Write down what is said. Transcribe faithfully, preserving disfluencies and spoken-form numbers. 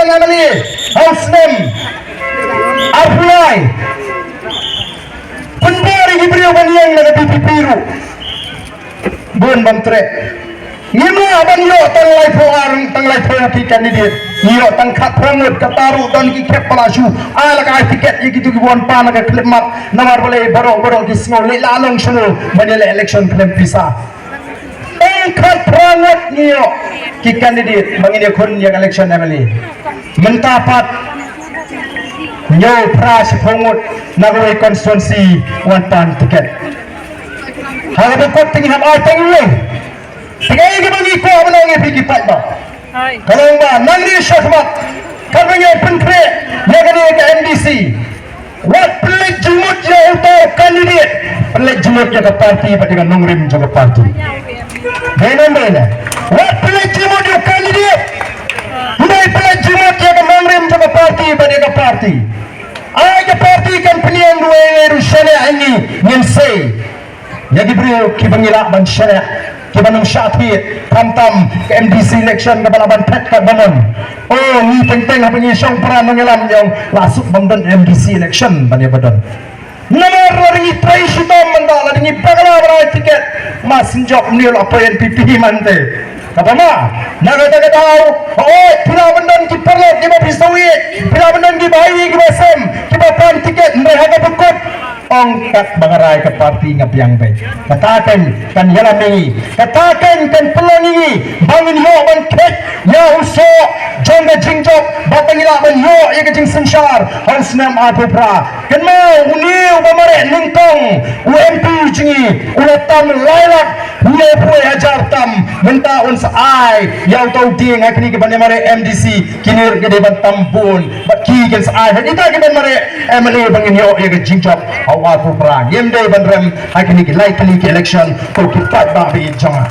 Ngan ïa ha u snem arphew lai. Pynbor ïa ki briew ban ïeng na ka VPP ruh. Bun bym treh. Ngim lah ban ïoh tang laiphew ar, tang laiphew ki candidate. Ngi ïoh tang khatphra ngut, kata ruh don ki khep ba la shu ai la ka ai ticket ïa kito kiba wan pan na ka khyllipmat. Namar balei baroh baroh ki sngew leh la long shano ban ïaleh election khlem pisa. Tang khatphra ngut ngi ïoh ki candidate ba ngin ïakhun ïa ka election MLA. Mynta pat hynñiewphra shiphew ngut na kawei constituency wan pan ticket. Ha kaba kut te ngi hap ai tang iwei. Te kaei kaba ngi kwah ban ong ïa phi ki paidbah, ka long ba nangne shakhmat, katba ngi pynkhreh ïa kane ka MDC, wat pynleit jingmut ïa uta u candidate, pynleit jingmut ïa ka party bad ïa ka nongrim jong ka party. Dei ne em dei ne? Wat pynleit jingmut ïa u candidate, hynrei pynleit jingmut ïa ka nongrim jong ka party bad ïa ka party. Ai ka party kan pynïeng ruh, ruh shane ai ngi ngin sei ïa ki briew kiba ngi lah ban shaniah, kiba nang shah thied, khamtam ka MDC election kaba lah ban phet katba mon. Oh, ngi teng teng haba ngi shong para nongïalam, ngi ong la suk bym don MDC election ban ïa ba don. Namar lada ngi trei shitom mynta, lada ngi bakla ban ai ticket, ma Synjop ne u la poi NPP man te. Kata ma, na kata ka daw, oh, phi lah ban don ki paralok kiba phi sngewbha, phi lah ban don kiba ïeit kiba sem, kiba pan ticket, hynrei ha kaba kut ong kat ba nga rai ka party nga biang beit. Kata kan, kan ïalam ïa ngi. Kata kan, kan pynlong ïa ngi ba ngin ïoh ban khet ïa u soh jong ka jingjop, ba ngi lah ban ïoh ïa ka jingsynshar ha u snem arphew phra. Kynmaw, une uba mareh nyngkong, u MP jong ngi, u la tam lai lak hynñiewphew hajar tam. Mynta un sa ai ïa uta u dieng ha kine kiban ïa mareh MDC. Kine ruh ki dei ban tam bun bad ki kin sa ai ha kita kiban mareh MLA ba ngin ïoh ïa ka jingjop ha u arphew phra. Ngim dei ban rem ha kine ki lai tylli ki election. Ko ki paidbah ba ïeit jong nga,